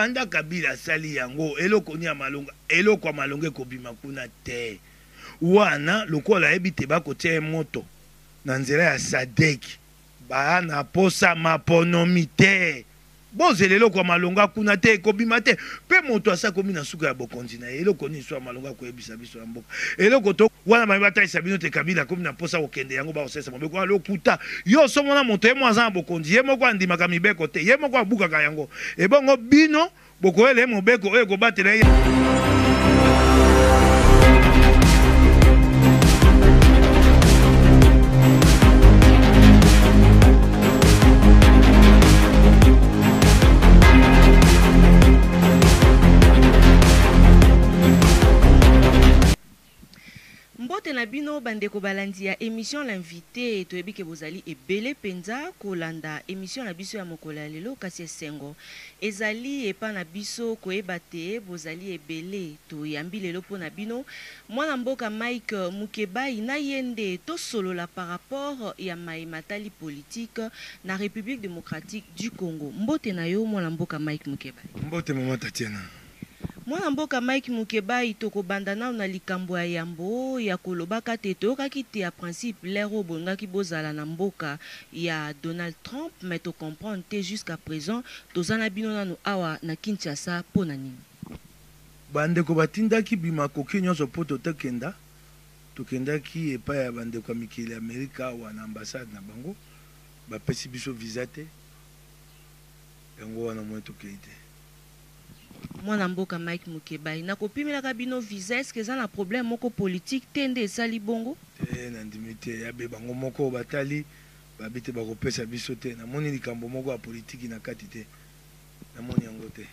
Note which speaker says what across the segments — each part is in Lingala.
Speaker 1: Banda Kabila asali yango eloko nini ya malonga eloko ya malonga ekobima kuna te wana lokola ayebi te bakotia ye moto na nzela ya SADC ba na posa maponomi te bozela eloko ya malonga kuna te ekobima te pe moto asi akomi na suka ya bokonzi na ye eloko nini so ya malonga akoyebisa biso na mboka eloko to wana baye batalisa bino te Kabila akomi na posa kokende yango bakosalisa mobeko wana lokuta yo osomona moto ye moko aza na bokonzi ye moko andimaka mibeko te ye moko abukaka yango ebongo bino bokoyela ye mobeko oyo ekobatela ye.
Speaker 2: Mbote na bino ba ndeko balandi ya emission l'invite, toyebi ke bozali ebele penza kolanda emission na biso ya mokolo ya lelo kasi esengo ezali epa na biso koyeba te bozali ebele toyambi lelo po na bino mwana mboka Mike Mukebayi na ye nde tosolola par rapport ya maye matali politique na Republique democratique du Congo. Mbote na yo mwana mboka Mike Mukebayi.
Speaker 1: Mbote maman Tatiana.
Speaker 2: Mwana mboka Mike Mukebayi, toko banda nanu na likambo ya yambo ya kolobaka te toyokaki te ya principe l'heure oyo bolingaki bozala na mboka ya Donald Trump mais to comprendre te jusqu'à present toza na bino nanu awa na Kinshasa pona nini?
Speaker 1: Ba ndeko batindaki bimakoki nionso po totokenda, tokendaki epai ya ba ndeko ya mikili ya Amerika awa na ambassade na bango, bapesi biso visa te, yango wana omoni tokeyi te.
Speaker 2: Mwana mboka Mike Mukebayi, na kopimelaka bino visa est ce que eza na problème moko politique te nde esali bongo?
Speaker 1: Te nandimi te ya be bango moko batali babi te bakopesa biso te namoni likambo moko ya politiki na kati te namoni yango te.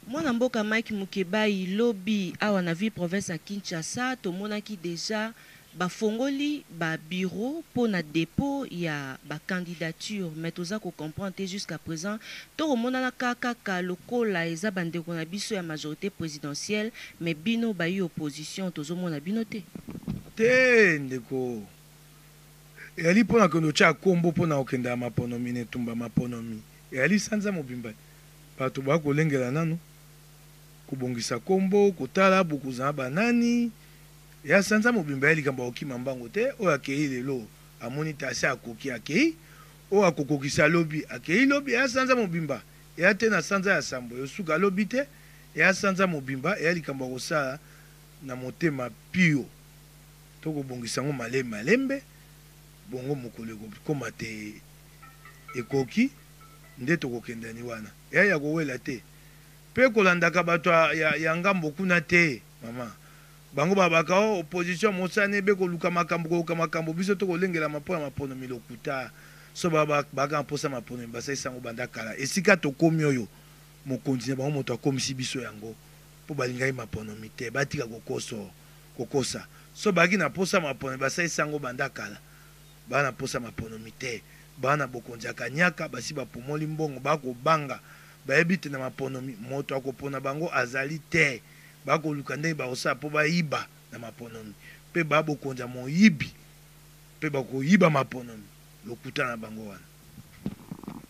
Speaker 2: Mwana mboka Mike Mukebayi, lobi awa na ville province ya Kinshasa tomonaki dejà Bafongoli ba bureaux po na depot ya ba candidatures mais toza ko comprendre te jusqu'à present to komonanaka kaka lokola eza ba ndeko na biso ya majorite presidentielle mais bino bayi opposition tozo mona bino te.
Speaker 1: Te ndeko, eyali mpo na kende otia kombo mpo na kokenda ya maponomi na etumba maponomi eyali sanza mobimba bato ba kolengela nanu kobongisa kombo kotala bokozala ba nani Ya sanza mobimba ya likambo ya kokima mbango te, oyo akeyi lelo amoni te asi akoki akeyi, oyo akokokisa lobi akeyi lobi, eya sanza mobimba eya te na sanza ya sambo eosuka lobi te, eya sanza mobimba eya likambo ya kosala na motema pio to kobongisa yango malembe malembe bongo mokolo ekokoma te ekoki nde tokokendani wana eya ya kowela te pe kolandaka bato ya ngambo kuna te mama. Bango balobaka oh opposition mosani ebe koluka makambo koluka makambo biso to kolengelama mpo na maponomi lokuta so ba baka na mposa maponomi basalisi yango banda kala esika tokomi oyo mokonzi na bango moto akomisi biso yango mpo balingaki maponomi te batika kokoso kokosa so bazalaki na mposa maponomi basalisi yango banda kala ba na mposa maponomi te ba na bokonzi ya kanyaka basi bapomoli mbongo bakobanga bayebi te na maponomi moto akopona bango azali te. Bakoluka ndenge bakosala mpo bayiba na maponomi mpe ba bokonzi ya moyibi mpe bakoyiba maponomi. Lokuta na bango wana.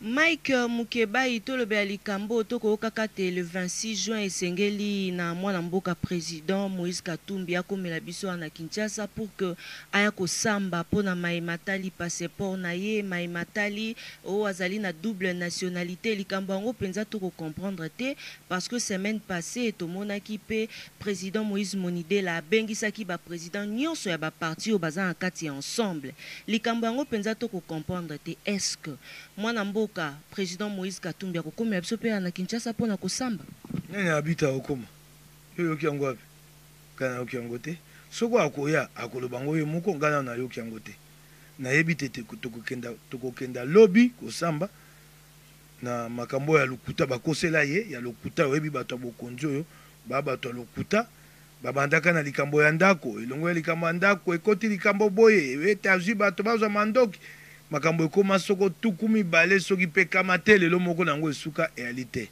Speaker 2: Mike Mukebayi tolobela likambo oyo toko yokaka te le 26 juin esengeli na mwana mboka president Moïse Katumbi akomela biso awa na Kinshasa pour que aya kosamba pona maye matali passeport na ye maye matali oyo azali na double nationalite likambo yango penza toko comprendre te Parce que semaine passee tomonaki pe president Moïse Monidela abengisaki ba presidents nionso ya ba partis oyo baza na kati ya ensemble. Likambo yango penza to ko comprendre te. Est-ce que mwana mboka president Moïse Katumbi akokomela biso pe awa na Kinshasa pona kosamba?
Speaker 1: Nani abita okoma? Yo oyoki yango wapi? Ngai nayoki yango te. Soki akoya akoloba yango ye moko, ngai nanu nayoki yango te. Nayebi te tokokenda lobi kosamba. Na makambo oyo ya lokuta bakosela ye ya lokuta oyebi bato ya bokonzi oyo ba bato ya lokuta babandaka na likambo ya ndako elongo ya likambo ya ndako ekoti likambo boye ete azwi bato bazwa mandoki makambo ekoma soko 20 soki mpe kama te lelo moko na yango esuka eyali te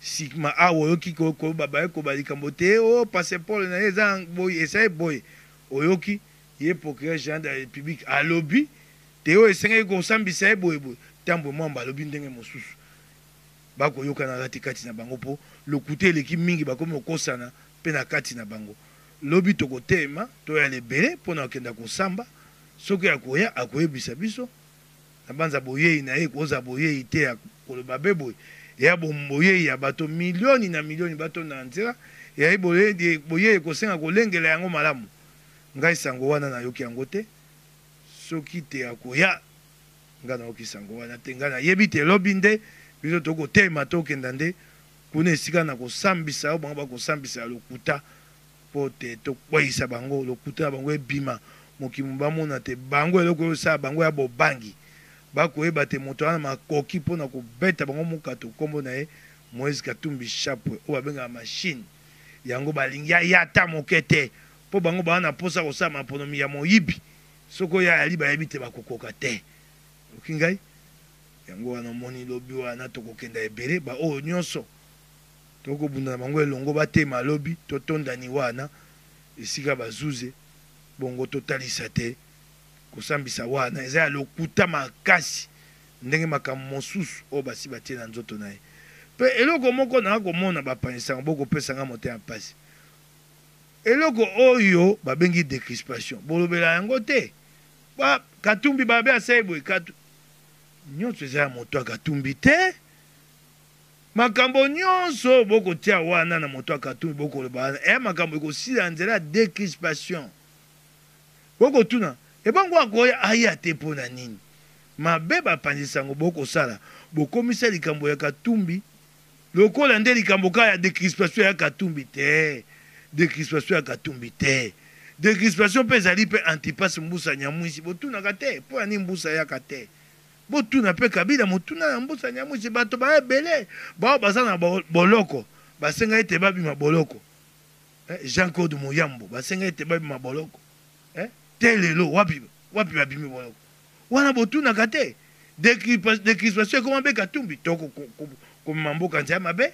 Speaker 1: sima awa oyoki koyeba baye koba likambo te o oh, passeport na ye eza boye esali boye oyoki ye procureur général de la république alobi Te oyo esengaki kosambisa ye boye boye. Tambwe Mwamba alobi ndenge mosusu. Bakoyokanaka te kati na bango mpo lokuta eleki mingi, bakomi kokosana mpe na kati na bango. Lobi tokotelema, toyala ebele mpo na kokenda kosamba. Soki akoya, akoyebisa biso. Nabanza boyei na ye ekozala boyei te ya koloba be boye, eya boyei ya bato milioni na milioni batonda na nzela, eyali boyei ekosenga kolengela yango malamu. Ngai sango wana nayoki yango te. Soki te akoya, ngai nayoki sango wana te. Ngai nayebi te lobi nde biso tokotelema tokenda nde kuna esika na kosambisa oyo bango bakosambisa ya lokuta mpo te tokweyisa bango, lokuta na bango ebima mokili bamona te bango eloko oyo osala bango ya bobangi. Bakoyeba te moto wana makoki mpo na kobeta bango mokato, nkombo na ye Moïse Katumbi Chapwe oyo babengaka machine. Yango balingi aya ata moke te mpo bango baa na mposa kosala maponomi ya moyibi. Soki oyo ayali bayebi te bakokoka te. Oyoki ngai? Yango wana omoni lobi wana tokokenda ebele, baoyo nyonso tokobunda na bango elongo batema lobi, totondani wana esika bazuze, bongo totalisa te kosambisa wana eza ya lokuta makasi ndenge makambo mosusu oyo basi batie na nzoto na ye. Mpe eloko moko naa komona bapanzi sango bokopesa nga motema mpasi, eloko oyo babengi decrispation bolobela yango te. Ba Katumbi babe asali boye katu nyonso eza ya moto ya Katumbi te. Makambo nyonso oyo bokotia wana na moto ya Katumbi bokoloba wana eya makambo ekosila na nzela ya decrispation. Bokotuna ebongo akoya aya te mpo na nini? Mabe bapanzi sango bokosala, bokomisa likambo ya Katumbi lokola nde likambo kaka ya decrispation ya Katumbi te. Decrispation ya Katumbi te. Decrispation mpe ezali mpe Antipas Mbusa Nyamwisi. Botunaka te mpo ya nini Mbusa ayaka te? Botuna mpe Kabila motuna ya Mbusa Nyamwisi. Bato baya ebele bao baza na boloko basenga ete babima boloko. Jean-Claude Muyambo basenga ete babima boloko. Te lelo wapi wapi babimi boloko wana? Botunaka te. Decrispation ekoma mpe Katumbi to komema mboka nzela mabe.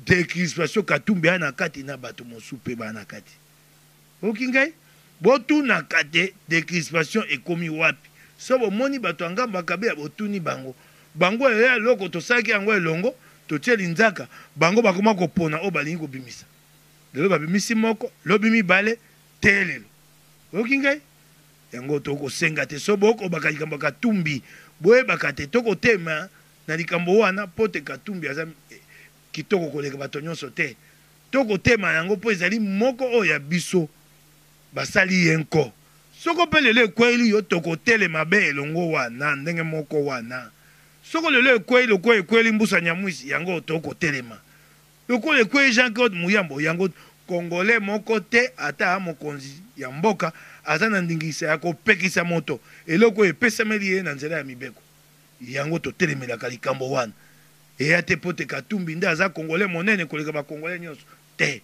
Speaker 1: Decrispation Katumbi aya na kati na bato mosusu mpe baya na kati. Oyoki ngai? Botunaka te decrispation ekomi wapi. So bomoni bato ya ngambo ya Kabila botuni bango. Bango eya eloko tosalaki yango elongo, totie linzaka, bango bakoma kopona oyo balingi kobimisa. Lelo babimisi moko, lobi mibale, te lelo. Oyoki ngai? Yango tokosenga te so bokobaka likambo ya Katumbi, boyebaka te tokotema na likambo wana mpo te Katumbi aza kitoko koleka bato nyonso te. Tokotema yango mpo ezali moko oyo ya biso basali ye nko. Soko mpe lelo ekweyeli yo, tokotelema be elongo wana ndenge moko wana. Soko lelo ekwei lokola ekweyeli Mbusa Nyamwisi, yango tokotelema. Lokola ekweyi Jean-Claude Muyambo, yango Congolais moko te ata mokonzi ya mboka aza na ndingisa ya kopekisa moto eloko oyo epesameli ye na nzela ya mibeko. Yango totelemelaka likambo wana. Eya te mpo te Katumbi nde aza Congolais monene koleka ba Congolais nyonso. Te.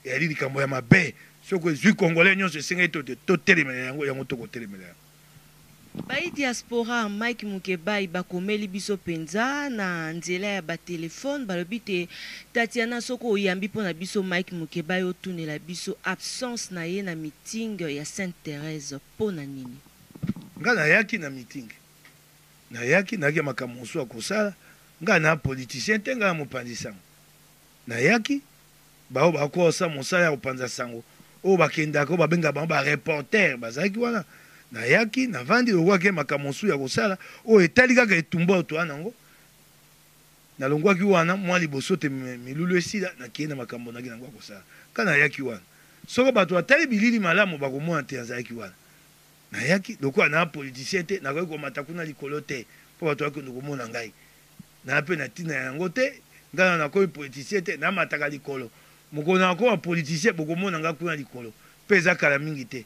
Speaker 1: Eyali likambo ya mabe. Soki ezwi Congolais nyonso esengeli to te totelemela yango, yango tokotelemela yango.
Speaker 2: Bayi diaspora Mike Mukebayi bakomeli biso penza na nzela ya ba telephone balobi te Tatiana soki oyambi pona biso Mike Mukebayi otunela biso absence na ye na meeting ya Sainte Therèse pona nini?
Speaker 1: Nga nayaki na meeting nayaki nayaki na makambo mosusu ya kosala nga na politicien te nga na mopanzi sango nayaki baoyo bakosa mosala ya kopanza sango oyo bakendaka oyo babengaka bango ba reporter bazalaki wana nayaki navandi lokwaki makambo mosusu ya kosala oyo etali kaka etumba oyo toya nango nalongwaki wana mwa liboso te milulu esila nakei na makambo naki nango ya kosala ka nayaki wana soko bato batali bilili malamu bakomona te nazalaki wana nayaki lokola na politicien te nakoki komata kuna likolo te mpo bato bakende komona ngai Na pe na tina yango te nga na nakomi politicien te namataka likolo mokolo nakokoma politicien bokomona nga kuna likolo pe eza kala mingi te.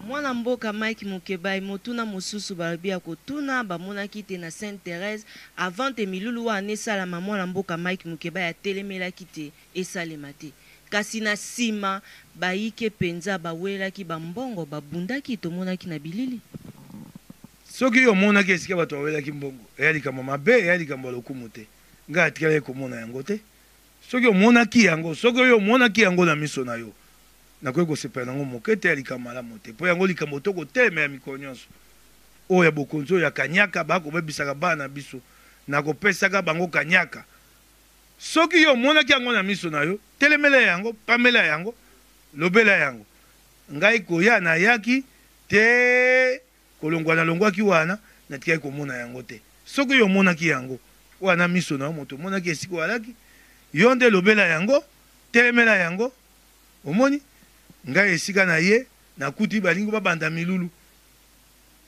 Speaker 2: Mwana mboka Mike Mukebayi, motuna mosusu balobi ya kotuna, bamonaki te na Sainte Therèse, avant te milulu wana esalama, mwana mboka Mike Mukebayi atelemelaki te esalema te. Kasi na sima, bayike penza bawelelaki ba mbongo, babundaki, tomonaki na bilili.
Speaker 1: Soki yo omonaki esika bato bawelaki mbongo, eya likambo ya mabe, eya likambo ya lokumu te. Ngai natikalaki komona yango te. Soki omonaki yango, soki yo omonaki yango na miso na yo, nakoki kosepela na yango moke te, ya likambo malamu te. Mpo yango likambo tokotelemela mikolo nyonso. Oyo ya bokonzi oyo ya kanyaka, bakobebisaka bana na biso. Na kopesaka bango kanyaka. Soki yo omonaki yango na miso na yo, telemela yango, pamela yango, lobela yango. Ngai koya nayaki te, kolongwa nalongwaki wana, natikaki komona yango te. Soki yo omonaki yango wana miso na yo, moto omonaki esika oalaki, yo nde lobela yango, telemela yango. Omoni? Ngai esika na ye, nakuti balingi babanda milulu.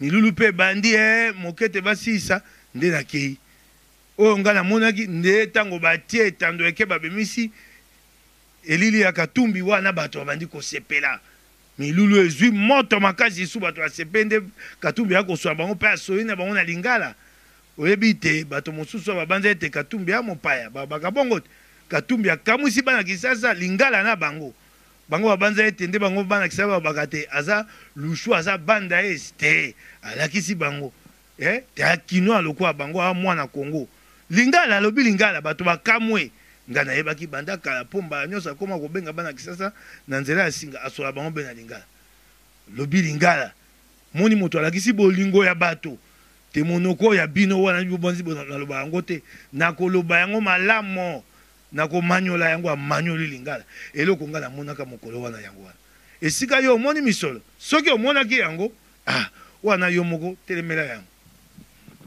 Speaker 1: Milulu pe ebandi ee moke te basilisa nde nakei. Oyo ngai namonaki nde tango batie etando eke babimisi elili ya Katumbi wana bato babandi kosepela. Milulu ezui moto makasi lisusu bato basepeli nde Katumbi akoswa bango pe asoli na bango na lingala. Oyebi te bato mosusu babanza ete Katumbi a mopaya balobaka bongo te. Katumbi akamwisi bana Kisasa lingala na bango. Bango babanza ete nde bango bana Kisasa balobaka te aza lushu aza bandayes te alakisi bango eh te a kinois lokola bango a mwana Congo. Lingala alobi lingala bato bakamwe. Nga nayebaki banda kala po mbala nionso akoma kobenga bana Kisasa na nzela ya singa asola bango be na lingala. Lobi lingala moni moto alakisi bolingo ya bato te monoko ya bino wana bobanzi naloba yango te nakoloba yango malamo nakomanyola yango amanyoli lingala eloko nga namonaka mokolo wana yango wana esika yo omoni misolo soki omonaki yango ah wana yo moko telemela yango.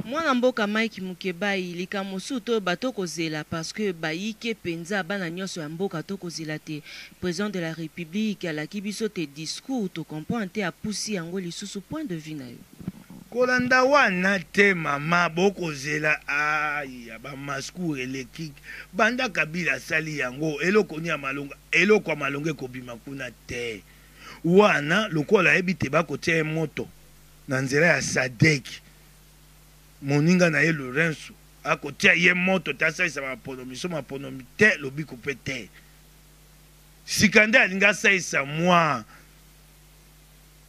Speaker 2: Mwana mboka Mike Mukebayi, likambo mosusu toyoba tokozela parce que bayike penza bana nionso ya mboka tokozela te president de la republique alaki biso te discours to comprendre te apusi yango lisusu point de vue na yo.
Speaker 1: Kolanda wana te mama bokozela aah ba mascour eleki banda kabila asali yango eloko nini ya malonga eloko ya malonga ekobima kuna te wana lokola ayebi te bakotia ye moto na nzela ya sadec moninga na ye Lorenzo akotia ye moto te asalisa maponomi so maponomi te lobiko pe te sika nde alingi asalisa mwa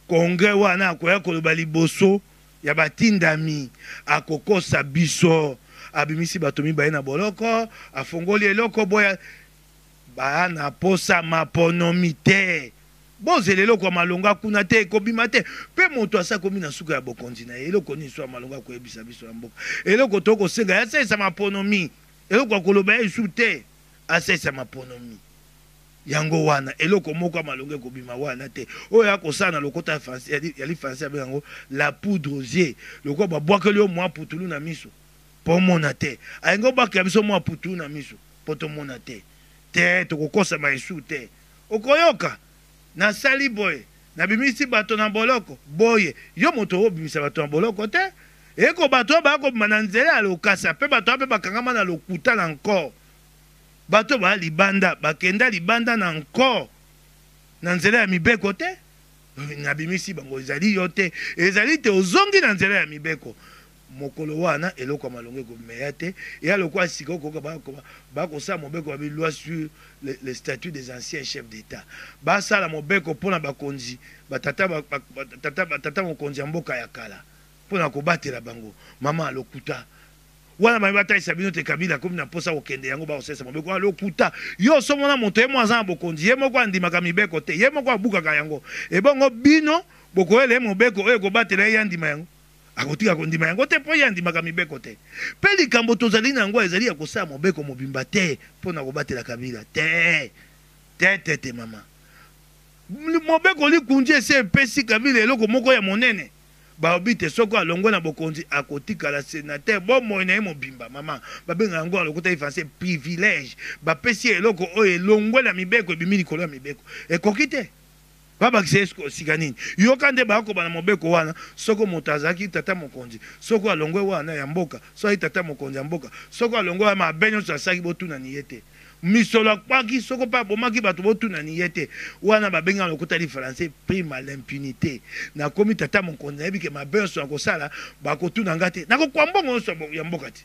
Speaker 1: congrès wana akoya koloba liboso ya batindami akokosa biso abimisi bato mibale na boloko afongoli eloko boya baa na posa maponomi te Bozela eloko ya malonga kuna te, ekobima te. Pe moto asi akomi na suka ya bokonzi na ye, eloko nini so ya malonga akoyebisa biso na mboka? Eloko tokosenga ye asalisa maponomi, eloko ya koloba ye lisusu te, asalisa maponomi. Yango wana eloko moko ya malonga ekobima wana te. Oyo akosala na lokota ya français, ya lifanse abenga yango la poudre aux yeux, lokola babwakeli yo mwa putulu na miso po omona te. Alingi obwakela biso mwa putulu na miso po tomona te. Te, tokokosama lisusu te. Okoyoka, Nasali boye, nabimisi bato na boloko. Boye, yo moto okobimisa bato na boloko te? Eko bato oyo bakobima na nzela ya lokasa, mpe bato wana mpe bakangama na lokuta na nko. Bato oyo baya libanda, bakenda libanda na nko, na nzela ya mibeko te. Nabimisi bango, ezali yo te. Ezali te ozongi na nzela ya mibeko. Mokolo wana eloko ya malonga ekomeya te, eya lokola sika okoyoka bakosala mobeko babi loi sur le statut des anciens chefs d'Etat. Basala mobeko mpo na bakonzi, batata, batata, batata mokonzi ya mboka ya kala mpo na kobatela bango. Mama, lokuta wana baye batalisa bino te Kabila akomi na mposa kokende yango bakosalisa mobeko wana lokuta. Yo osomona moto ye moko aza na bokonzi, ye moko andimaka mibeko te, ye moko abukaka yango, ebongo bino bokoyela ye mobeko oyo ekobatela ye ye andima yango? Akotika kondima yango te mpo ye andimaka mibeko te. Mpe likambo tozali na yango ezali ya kosala mobeko mobimba te mpo na kobatela Kabila. Te. Te, te, te, mama. Mobeko likunzi esi epesi Kabila eloko moko ya monene. Balobi te soko alongwe na bokonzi akotikala senateur bomoi na ye mobimba. Mama, babengaka yango na lokota ya français privilège. Bapesi ye eloko oyo elongwe na mibeko, ebimi likolo ya mibeko. Ekoki te. Babakisa ye sika nini? Yoka nde bakoba na mobeko wana, soko moto azalaki tata mokonzi, soko alongwe wana ya mboka, soki azali tata mokonzi ya mboka, soko alongwe wana mabe nyonso asalaki botunani ye te. Misolo akwaki, soko mpe abomaki bato botunani ye te. Wana babengi na lokota li français prime à l'impunite. Nakomi tata mokonzi, nayebi ke mabe nyonso nakosala bakotuna nga te. Nakokwa mbongo nyonso ya mboka te.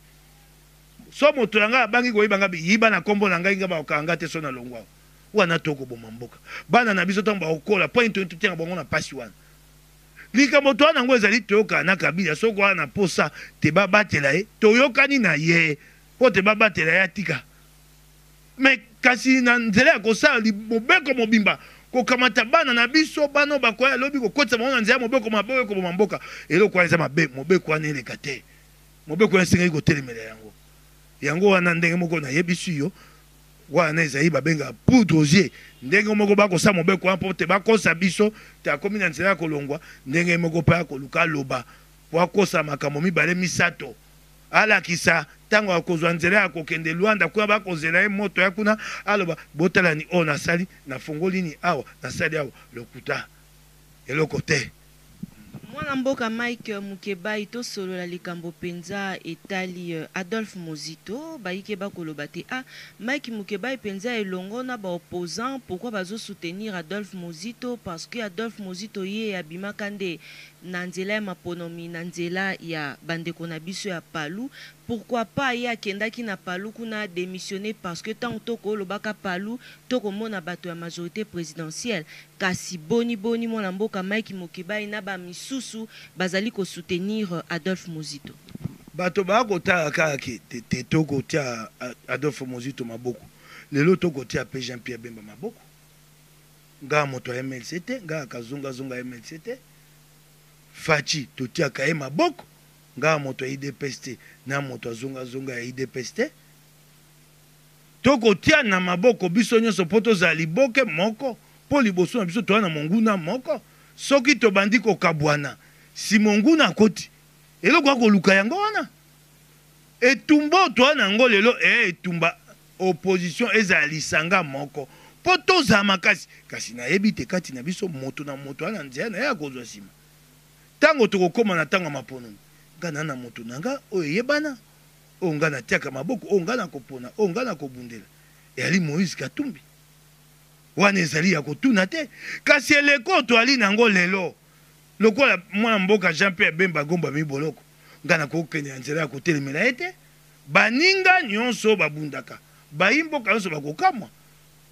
Speaker 1: So moto na ngai abangi koyiba nga, yiba na kombo na ngai, nga bakokanga nga te so nalongwa awa. Wana to koboma mboka. Bana na biso tango bakokola po nini totiaka bango na pasi wana? Likambo toa nango ezali toyokana na Kabila soki oa na posa te babatela ye toyokani na ye po te babatela ye atika mais kasi na nzela ya kosala mobeko mobimba kokamata bana na biso bana oyo bakoya lobi kokotisa bango na nzela ya mobeko mabe oyo ekoboma mboka eloko wana eza mabe mobeko wana eleka te. Mobeko wana esengeli kotelemela yango. Yango wana ndenge moko nayebisi yo, wana ezali babengaka poudre aux yeux. Ndenge moko bakosala mobeko wana mpo te bakosa biso te akomi na nzela ya kolongwa, ndenge moko mpe akoluka aloba mpo akosa makambo mibale misato. Alakisa ntango akozwa nzela ya kokende Luanda, kuna bakozela ye moto ya kuna, aloba botala ni oyo nasali, nafongoli ni awa, nasali awa. Lokuta, eloko te.
Speaker 2: Mwana mboka Mike Mukebayi, tosolola likambo penza etali Adolphe Muzito, bayike bakoloba te ah Mike Mukebayi penza elongo na ba opposants pourquoi bazo soutenir Adolphe Muzito parce que Adolphe Muzito ye abimaka nde na nzela ya maponomi na nzela ya bandeko na biso ya Palu, pourquoi pas ye akendaki na Palu kuna a demissionner parce que tango toko lobaka Palu toko mona bato ya majorite presidentielle. Kasi boni boni mwana mboka Mike Mukebayi na ba misusu bazali ko soutenir Adolphe Muzito?
Speaker 1: Bato ba kotala kaka ke te te to kotia Adolphe Muzito maboko. Lelo to kotia pe Jean Pierre Bemba maboko. Nga moto ya MLC te, nga kazonga zonga ya MLC te. Fatshi totiaka ye maboko. Nga moto ya udps te, na moto ya zonga zonga ya udps te. Tokotia na maboko biso nyonso mpo tozala liboke moko, mpo liboso na biso toza na monguna moko. Soki tobandi kokabwana, si monguna akoti, eloko akoluka yango wana. Etumba oyo toza na yango lelo eya etumba opposition ezala lisanga moko mpo tozala makasi. Kasi nayebi te kati na biso moto na moto aza na nzela na ye akozwa nsima. Ntango tokokoma na ntango ya maponomi, ngai naza na moto na ngai oyo eyebana. Oyo ngai natiaka maboko, oyo ngai nakopona, oyo ngai nakobundela, eyali Moïse Katumbi. Wana ezali ya kotuna te. Kasi eleko oyo toali na yango lelo, lokola mwana mboka Jean-Pierre Bemba Gombo amemi boloko, ngai nakokende na nzela ya kotelemela ye te. Baninga nyonso oyo babundaka, bayi mboka nyonso bakokamwa.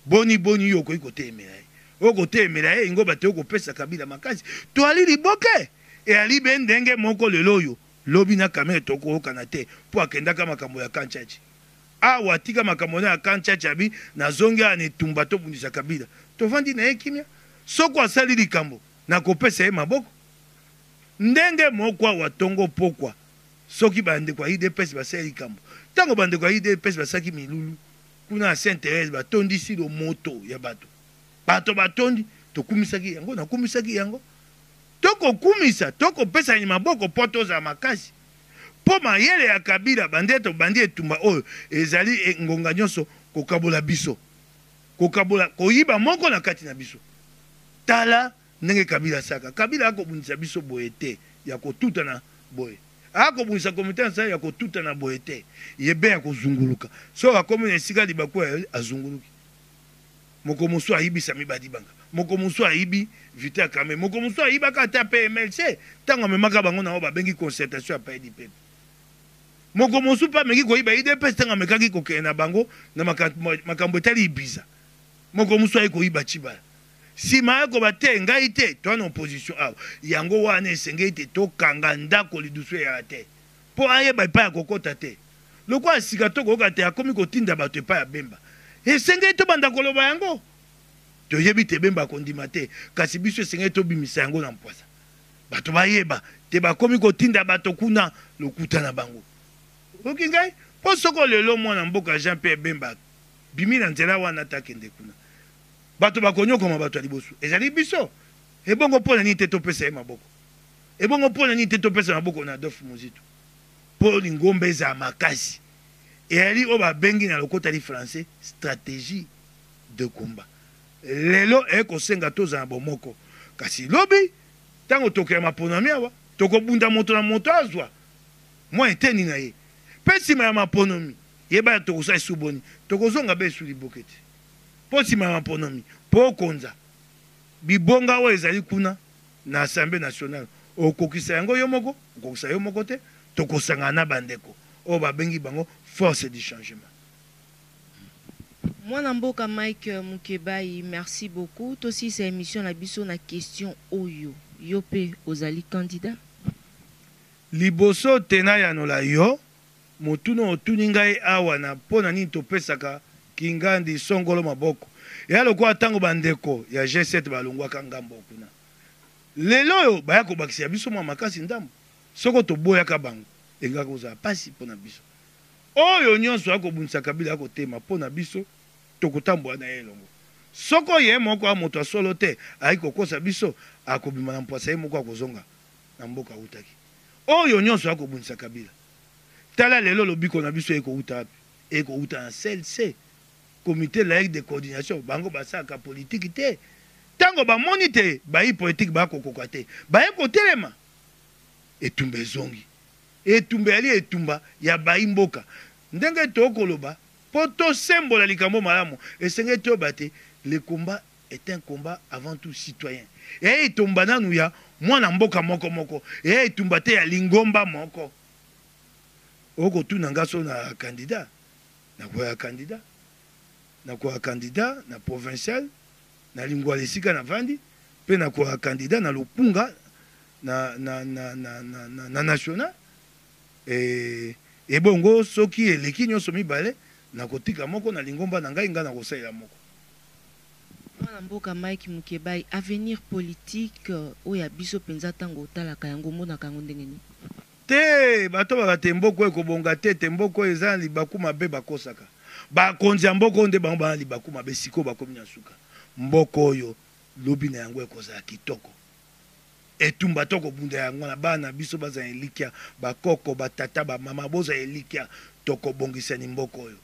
Speaker 1: Boni boni yo okoki kotelemela ye? Okotelemela ye, ingoba te okopesa Kabila makasi. Toali liboke, eyali be ndenge moko lelo oyo. Lobi na Kamerhe tokoyokana te po akendaka makambo ya camp Tshatshi. Awa atika makambo na ya camp Tshatshi abi nazongi awa na etumba tobundisa Kabila. Tovandi na ye kimia. Soko asali likambo nakopesa ye maboko. Ndenge moko awa tongo pokwa soki ba ndeko ya udps basali likambo. Tango ba ndeko ya udps basalaki milulu kuna na Sainte Therèse batondisi lomoto ya bato. Bato batondi tokumisaki yango nakumisaki yango. Tokokumisa, tokopesani maboko mpo tozala makasi. Mpo mayele ya Kabila bande tobandi etumba oyo ezali ngonga nyonso kokabola biso. Kokabola, koyiba moko na kati na biso. Tala ndenge Kabila asalaka. Kabila akobundisa biso boye te ya kotutana boye. Akobundisa comite nationale ya kotutana boye te. Ye be ya kozunguluka. Soki akomi na esika libaku azunguluki. Moko mosusu ayibi Samy Badibanga, moko mosusu ayibi Vital Kamerhe, moko mosusu ayibaka ata PMLC tango amemaka bango na oyo babengi concertation ya Palais du Peuple. Moko mosusu mpe ameki koyiba udps tango amekaki kokende na bango na makambo etali Ibiza. Moko mosusu aye koyiba Tshibala. Sima aye koba te ngai te, toza na opposition awa. Yango wana esengeli te tokanga ndako lidusu eyaka te mpo ayeba epai akokota te. Lokola sika tokoyoka te akomi kotinda bato epai ya Bemba. Esengeli tobanda koloba yango. Toyebi te Bemba akondima te, kasi biso esengeli tobimisa yango na mpwasa. Bato bayeba te bakomi kotinda bato kuna, lokuta na bango. Oyoki ngai? Mpo soko lelo mwana mboka Jean Pierre Bemba abimi na nzela wana te akende kuna, bato bakonyokwama bato ya liboso ezali biso. Ebongo mpo na nini te topesa ye maboko? Ebongo mpo na nini te topesa maboko na Adolphe Muzito? Mpo lingomba ezala makasi, eyali oyo babengi na lokota li français strategie de combat. Lelo eye kosenga tozala na bomoko, kasi lobi tango tokeya maponami awa tokobunda moto na moto azwa mwa eteni na ye, mpe sima ya maponomi yeba ya tokosala esu boni, tokozonga be esu liboke te, mpo sima ya maponomi mpo okonza bibonga oyo ezali kuna na Assemblee nationale, okokisa yango yo moko, okokisa yo moko te, tokosangana na bandeko oyo babengi bango force du changement.
Speaker 2: Mwana mboka Mike Mukebayi merci beaucoup tosilisa emission na biso na question oyo yo pe ozali candidat?
Speaker 1: Liboso te nayanola yo motuna otuni ngai awa na mpo na nini topesaka Kingandi Songolo maboko eya lokola tango ba ndeko ya G7 balongwaka ngambo kuna lelo oyo baya kobakisela biso mwa makasi ndambo soko toboyaka bango. Elingaka kozala mpasi mpo na biso. Oyo nyonso akobundisa Kabila akotema mpo na biso, tokotambola na ye elongo. Soko ye moko a moto ya solo te, ayaki kokosa biso, akobima na mpwasa ye moko akozonga na mboka awutaki. Oyo nyonso akobundisa Kabila. Tala lelo lobiko na biso ekowuta wapi? Ekowuta na CLC, Comite Laïque de Coordination. Bango basalaka politiki te. Tango bamoni te bayi politiki bakokoka te, baye kotelema, etumba ezongi. Etumba eyali etumba ya bayi mboka. Ndenge tokoloba, mpo tosembola likambo malamu, esengeli toyeba te le combat est un combat avant tout citoyen. Eya etumba nanu ya mwana mboka moko moko, eya etumba te ya lingomba moko. Okotuna nga so na candidat, nakoya candidat, nakoya candidat na provincial, na Lingwala esika navandi, mpe nakoya candidat na Lukunga na, na, na, na, na, na, na national. E, ebongo soki eleki nyonso mibale, nakotika moko na lingomba na ngai, ngai nakosalela moko.
Speaker 2: Mwana mboka Mike Mukebayi, avenir politique oyo ya biso penza tango otalaka yango omonaka yango ndenge nini?
Speaker 1: Te, bato baka te mboka oyo ekobonga te, te mboka oyo eza na libaku mabe bakosaka. Bakonzi ya mboka oyo nde bango baza na libaku mabe sikoyo bakomi na suka. Mboka oyo lobi na yango ekozala kitoko. Etumba to kobunda yango wana bana na biso bazala na elikya, ba koko, ba tata, ba mama bozala elikya tokobongisa ni mboka oyo.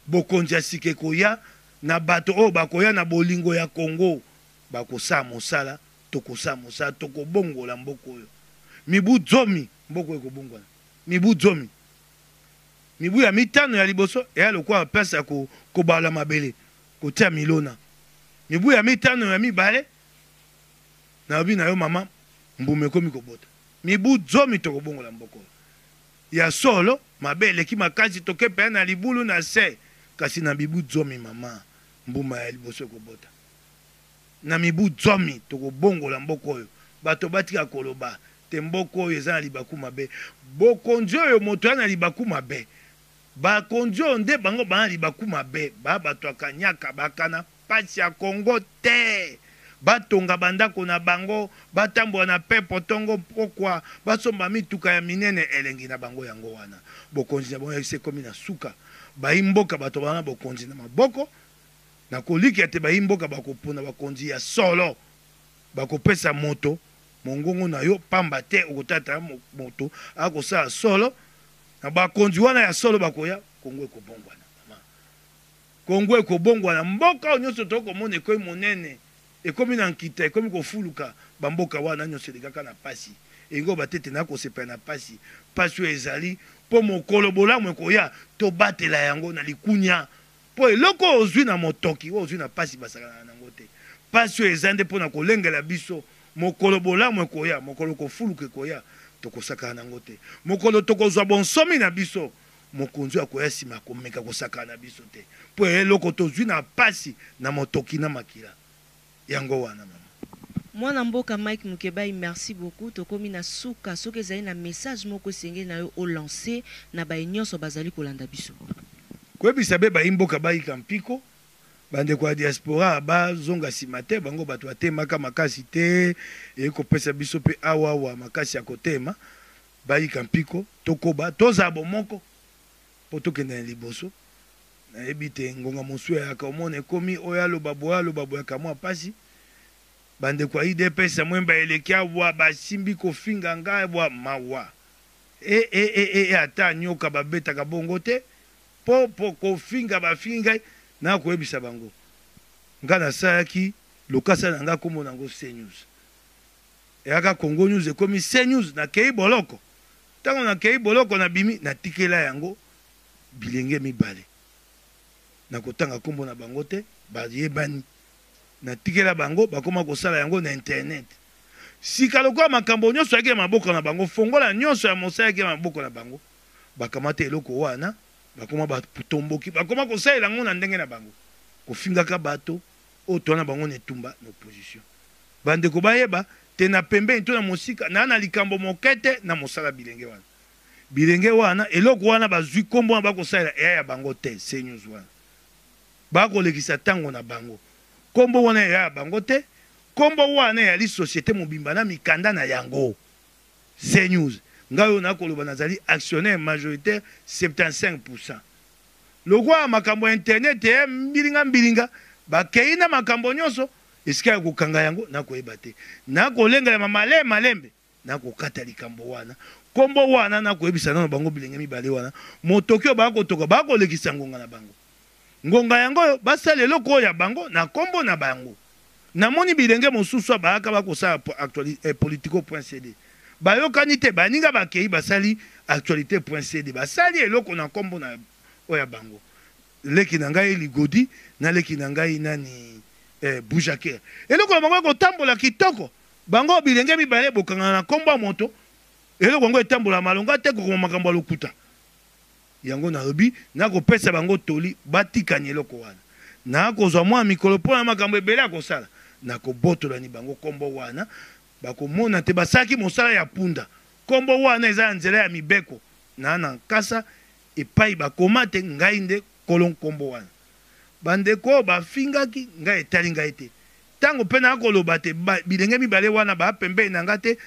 Speaker 1: Bokonzi ya sika ekoya na bato oyo bakoya na bolingo ya Congo bakosala mosala, tokosala mosala, tokobongola mboka oyo. Mibu zomi mboka oyo ekobongwana. Mibu zomi. Mibu ya mitano ya liboso eya lokola place ya kobalola mabele, kotia milona. Mibu ya mitano ya mibale, nalobi na yo mama, mbuma ekomi kobota. Mibu zomi tokobongola mboka oyo. Ya solo, mabe eleki makasi, toke mpenza na libulu na se. Kasi na mibu zomi, mama, mbuma ya liboso ekobota. Na mibu zomi, tokobongola mboka oyo. Bato batika koloba te mboka oyo eza na libaku mabe. Bokonzi oyo moto ya na libaku mabe. Bakonzi oyo nde bango ba na libaku mabe. Ba bato ya kanyaka, bakana pasi ya Congo te. Batonga bandako na bango, batambola na pepo tongo mpokwa, basomba mituka ya minene, elengi na bango yango wana. Bokonzi na bango esi ekomi na suka. Bayi mboka bato baza na bokonzi na maboko, na kolikia te bayi mboka bakopona bakonzi ya solo. Bakopesa moto mongongo na yo pamba te okotata moto akosala solo na bakonzi wana ya solo bakoya, Congo ekobongwana mama. Congo ekobongwana, mboka oyo nyonso tokomona ekomi monene, ekomi na nkita, ekomi kofuluka, ba mboka wana nyonso elekaka na pasi. Elingi koloba te ete nakosepela na pasi. Pasi oyo ezali mpo mokolo bolamu ekoya, tobatela yango na likunya. Mpo eloko oyo ozwi na motoki, oyo ozwi na pasi, basakanaka na yango te. Pasi oyo eza nde mpo na kolengela biso mokolo bolamu ekoya, mokolo kofuluka ekoya, tokosakana na yango te. Mokolo tokozwa bonsomi na biso, Mokonzi oyo akoya nsima akomeka kosakana na biso te mpo eloko tozwi na pasi na motoki na makila yango wana mama.
Speaker 2: Mwana mboka Mike Mukebayi merci beaucoup tokomi na suka soki ezali na message moko esengeli na yo o lancer na baye nionso bazali kolanda biso.
Speaker 1: Koyebisa be bayi mboka bayika mpiko, bandeko ya diaspora bazonga sima te, bango bato batemaka makasi te, eye kopesa biso pe awawa makasi ya kotema. Bayika mpiko, tokoba, tozala bomoko mpo tokende na liboso. Nayebi te ngonga mosusu eyaka omona ekomi oyo aloba boye aloba boye akamwa mpasi. Bandeko ya udps ya Mwemba eleki awa basimbi kofinga ngai bwa mawa. E, e, e, e, e, ata nyoka babetaka bongo te mpo mpo kofinga bafingi ngai nakoyebisa bango ngai nasalaki lokasa na ngai kombo na yango CNews. Eyaka Congo News ekomi CNews nakeyi boloko tango nakeyi boloko nabimi natikela yango bilenge mibale nakotanga kombo na bango te bayebani natikela bango bakoma kosala yango na internet sika lokola makambo nyonso ayaki na maboko na bango fongola nyonso ya mosala ayaki na maboko na bango bakamata eloko wana bakoma batomboki bakoma kosalela yango na ndenge na bango kofingaka bato oyo toa na bango na etumba na opposition Bandeko bayeba te na pembeni to na mosika na na likambo moke te na mosala bilenge wana. Bilenge wana eloko wana bazui kombo wana bakosalela eya ya bango te CNews wana. Bakolekisa tango na bango. Kombo wana eya ya bango te. Kombo wana eyali societe mobimba na mikanda na yango. CNews. Ngai oyo nakoloba nazali actionnaire majoritaire 75%. Lokola makambo ya internet eya mbilinga mbilinga, bakei na makambo nyonso, esika ya kokanga yango nakoyeba te. Nakolengelama malembe malembe, nakokata likambo wana. Kombo wana nakoyebisa nano bango bilenge mibale wana, motoki oyo bakotoka, bakolekisa ngonga na bango. Ngonga yango oyo basala eloko oyo ya bango na kombo na bango. Namoni bilenge mosusu bayaka bakosala politico point cd. Bayokani te, baninga bakei basali actualite point cd, basali eloko na kombo na oyo ya bango. Leki na ngai Ligodi na leki na ngai nani Boujaker. Eloko na bango ekotambola kitoko. Bango bilenge mibale bokangana na kombo ya moto, eloko yango etambola malonga te, kokoma makambo ya lokuta. Yango nalobi, nakopesa bango toli batikani eloko wana. Nakozwa mwa mikolo mpo na makambo ebele ya kosala. Nakobotolani bango kombo wana, bakomona te basalaki mosala ya punda. Kombo wana eza ya nzela ya mibeko na na nkasa epai bakoma te ngai nde nkolo nkombo wana. Bandeko oyo bafingaki ngai etali ngai te. Tango mpe nakoloba te bilenge mibale wana ba pembeni na ngai te,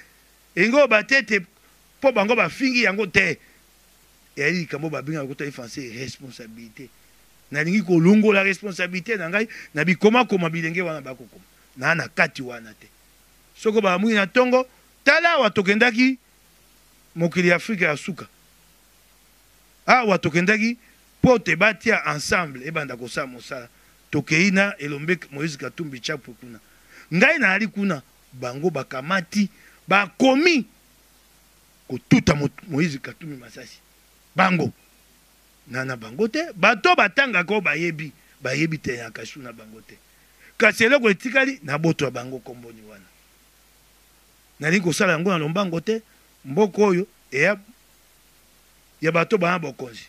Speaker 1: elingi koloba te ete mpo bango bafingi yango te. Ezali likambo oyo babengaka lokota ya français responsabilite. Nalingi kolongola responsabilite na ngai na bikomakoma bilenge wana bakokoma. Naa na kati wana te. Soko balamuki na tongo, tala awa tokendaki mokili ya Afrika ya suka. Awa tokendaki mpo te batia ensemble ebanda kosala mosala. Tokei na elombe Moïse Katumbi Chapwe kuna. Ngai nayali kuna, bango bakamati, bakomi kotuta Moïse Katumbi masasi. Bango na na bango te, bato batangaka oyo bayebi, bayebi te ya kashu na bango te. Kasi eloko etikali na boto ya bango komboni wana. Nalingi kosala yango na lombango te, mboka oyo eya ya bato bana bokonzi.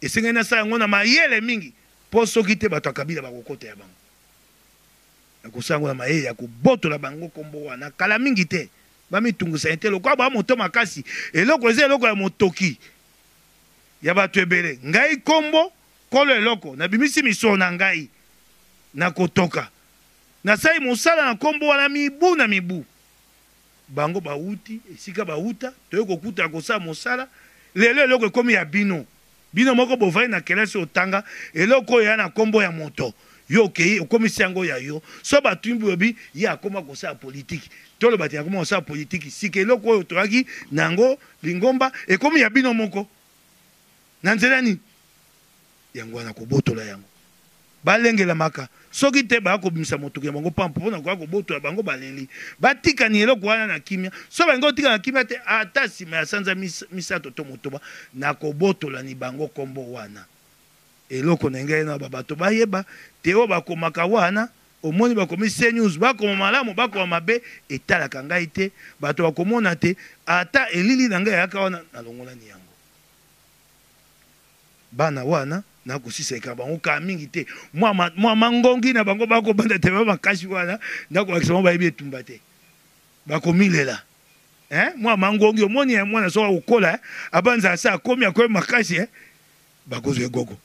Speaker 1: Esengeli nasala yango na mayele mingi po soki te bato ya Kabila bakokota ya bango. Nakosala yango na mayele ya kobotola bango kombo wana kala mingi te. Bamitungisa te lokola ba moto makasi. Eloko eza eloko ya motoki ya bato ebele. Ngai kombo kolo eloko nabimisi misolo na ngai na kotoka. Nasali mosala na kombo wana mibu na mibu. Bango bawuti esika bawuta, toye kokutana kosala mosala. Lelo eloko ekomi ya bino. Bino moko bovandi na kelasi otanga eloko oyo eya na kombo ya moto. Yo okeyi okomisi yango ya yo. So batuni bolobi ye akoma kosala politiki. Toloba te akoma kosala politiki. Sika eloko oyo toyaki na yango lingomba ekomi ya bino moko. Na nzela nini? Yango wana kobotola yango. Balengelamaka. Soki te baya kobimisa motoki na bango pampa mpo na koya kobotola bango baleli. Batikani eloko wana na kimia. Soki balingi kotika na kimia te, ata nsima ya sanza misato to motoba, nakobotola ni bango nkombo wana. Eloko na ngai na ba bato bayeba te oyo bakomaka wana, omoni bakomi CNews, bakoma malamu, bakoma mabe, etalaka ngai te. Bato bakomona te ata elili na ngai eyaka wana, nalongolani yango. Bana wana nakosiseka bango kala mingi te, mwa mangongi na bango bakobanda te ba makasi wana, nakolakisa bango bayebi etumba te, bakomilela. Hein? Mwa mangongi omoni ya mwana soki akokola, hein? Abanza asa akomi akomi makasi, hein? Bakozwa egogo.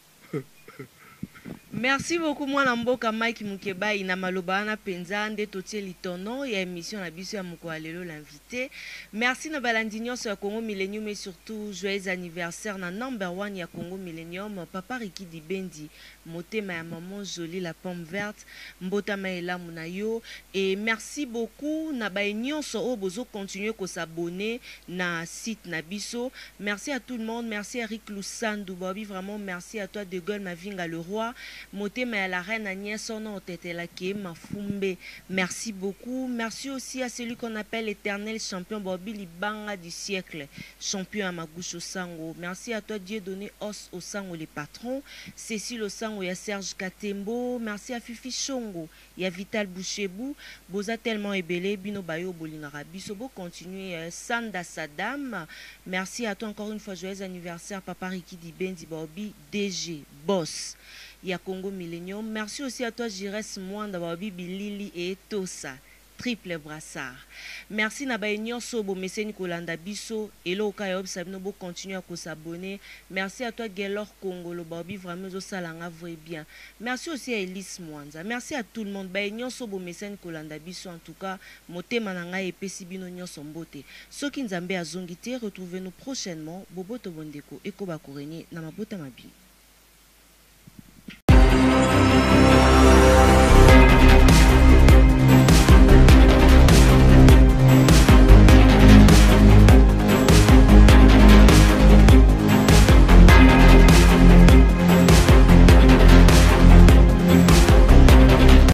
Speaker 2: Merci beaucoup mwana mboka Mike Mukebayi na maloba wana penza nde totie litono ya emission na biso ya mokolo ya lelo l'invite. Merci na balandi nionso ya Congo Millennium et surtout joyeux anniversaire na number one ya Congo Millennium papa Ricky Dibendi motema ya maman Jolie la pomme verte mbotama elamu na yo et merci beaucoup na baye nionso oyo bozo continuer ko s'abonner na site na biso merci à tout le monde merci Eric Lusandu baobi vraiment merci à toi De Gaulle Mavinga le roi motema ya la reine Agnès ono otetela ke mafumbe merci beaucoup merci aussi à celui qu'on appelle éternel champion baobi libanga du siècle champion ya Magusho Sango merci à toi Dieu donné os Osango le patron Cécile Osango ya Serge Katembo merci à Fifi Shongo ya Vital Bouchebou boza tellement ebele bino bayo bolingaka biso bo continuer Sanda Sadam merci à toi encore une fois joyeux anniversaire papa Ricky Dibenzi baobi DG boss ya Congo Millennium merci aussi à toi Giresse Mwanda baobi bilili et Tosa. Triple brassard. Merci na baye nionso bomeseni kolanda biso, eloko kaka yobisa bino bo continuer ko s'abonner. Merci à toi Guelor Kongolo, baobi vraiment ezo sala nga vrai bien. Merci aussi à Elise Mwanza. Merci à tout le monde. Baye nionso bomeseni kolanda biso, en tout cas motema na ngai epesi bino nionso mbote. Soki Nzambe azongi te, retrouvez-nous prochainement. Boboto bondeko ekoba ko régner na mabota mabino.